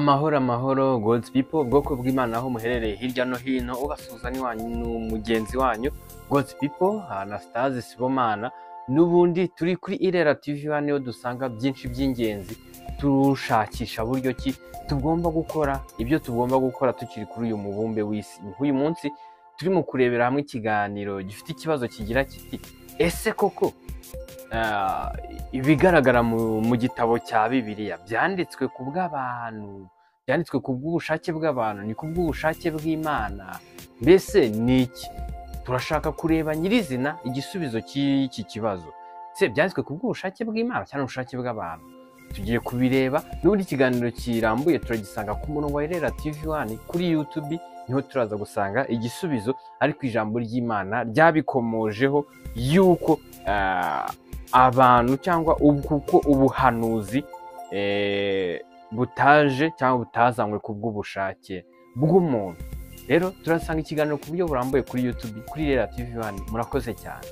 Amahoro amahoro, God's people, ubwoko bw'Imana aho muherereye hirya no hino, ubasuhuza ni wanyu mugenzi wanyu God's people Anastase Sibomana. N'ubundi turi kuri Irera TV, hano niho dusanga byinshi by'ingenzi, tushakisha buryo ki tugomba gukora ibyo tugomba gukora tukiri kuri uyu mubumbe w'isi. Nk'uyu munsi turimo kurebera hamwe ikiganiro gifite ikibazo kigira kiti: ese koko ibigaragara mu gitabo cya Bibiliya byanditswe ku bw'abantu, byanditswe ku bw'ubushake bw'abantu, ni ku bw'ubushake bw'Imana? Mbese ni iki? Turashaka kureba nyirizina igisubizo cy'iki kibazo. Ese byanditswe ku bw'ubushake bw'Imana cyangwa ubushake bw'abantu? Tugiye kubireba. N'ubundi ikiganiro kirambuye turagisanga ku murongo wa Irera TV 1 kuri YouTube, niho turaza gusanga igisubizo. Ariko ijambo ry'Imana ryabikomojeho yuko abantu cyangwa kuko ubuhanuzi butaje cyangwa butazanywe ku bw'ubushake bw'umuntu. Rero turasanga ikiganiro ku buryo burambuye kuri YouTube, kuri Irera TV 1. Murakoze cyane.